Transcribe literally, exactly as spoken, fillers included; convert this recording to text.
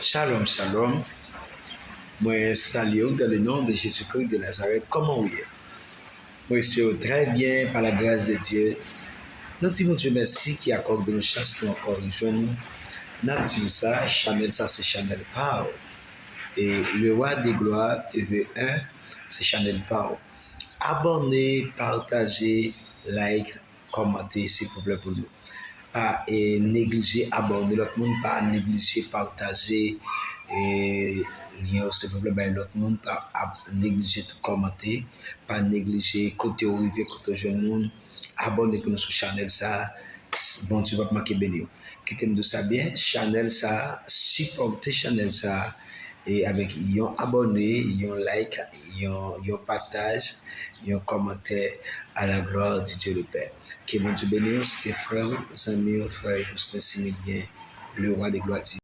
Shalom, shalom. Mwen salye w dans le nom de Jésus-Christ de Nazareth. Kòman w ye? Mwen espere w trè byen pa la gras de Dye. Nou di Bondye mèsi ki akòde nou chans nou ankò rejwenn nou. N ap di w sa, chanèl sa se chanèl pa w. E Le Roi de Gloire T V un, se chanèl pa w. Abòne, pataje, like, kòmante, silvouplè, pou nou. Pa e, neglije abòne lòt moun, pa neglije pataje e, lyen yo, silvouplè, bay lòt moun, pa ap, neglije tou kòmante, pa neglije kote w rive, kote w jwenn moun, abòne pou nou sou chanèl sa, Bondye p ap manke beni w. Kite m di w sa byen, chanèl sa, sipòte chanèl sa, e avèk yon abòne, yon like, yon, yon pataj, yon kòmantè, à la gloire du Dieu le Père. Ke Bondye beni w, se te frè w, zanmi w, frè Jocelyn Similien, Le Roi de Gloire T V.